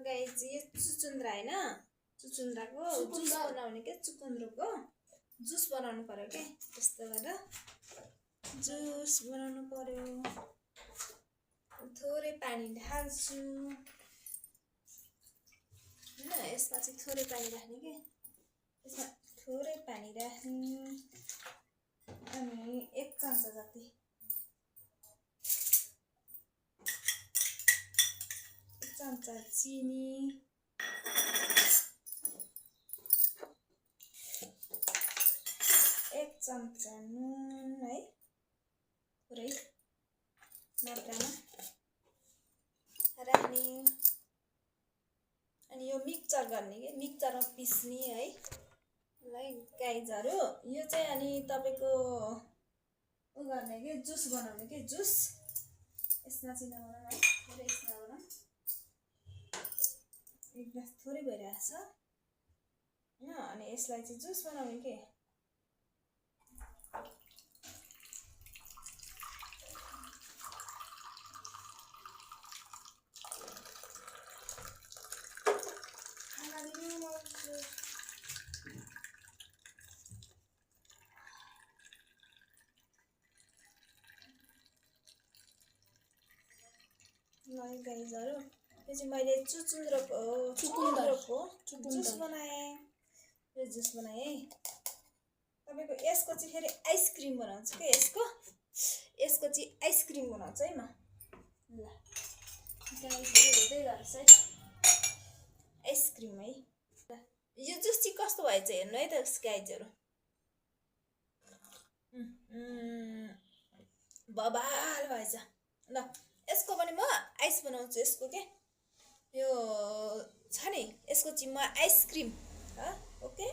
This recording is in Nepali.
गाइज यो चुचुन्द्रा हैन चुचुन्द्राको जुस बनाउने के चुकुन्द्रोको जुस बनाउनु पर्यो के त्यस्तो गरेर जुस बनाउनु पर्यो थोरै पानी ढाल्छु हैन यसमा चाहिँ थोरै पानी राख्ने के यसमा थोरै पानी राख्ने अनि 1 चम्चा जति 1 चम्चा चिनी 1 चम्चा नुन है पुरै मात्रामा राख्ने अनि यो मिक्सचर गर्ने के मिक्सचरमा पिस्ने है ल गाइजहरु यो चाहिँ अनि तपाईको उ गर्ने के जुस बनाउने के जुस यसमा चाहिँ नबनाउँ है थोरै यसमा बनाउँ एक ग्लास थोरै भइरहेछ हैन अनि यसलाई चाहिँ जुस बनाउने के ल गाइजहरु यो चाहिँ मैले चुचुन्द्रोको जुस बनाएँ यो जुस बनाएँ है तपाईको यसको चाहिँ फेरि आइसक्रिम बनाउँछु के यसको चाहिँ आइसक्रिम बनाउँछु है म ल गाइज हेर्दै गर्नुस् है आइसक्रिम है यो जुस चाहिँ कस्तो भएछ हेर्नु है त गाइजहरु बबाल भएछ ल यसको पनि म आइस बनाउँछु यसको के यो छ नि यसको चाहिँ म आइसक्रिम ओके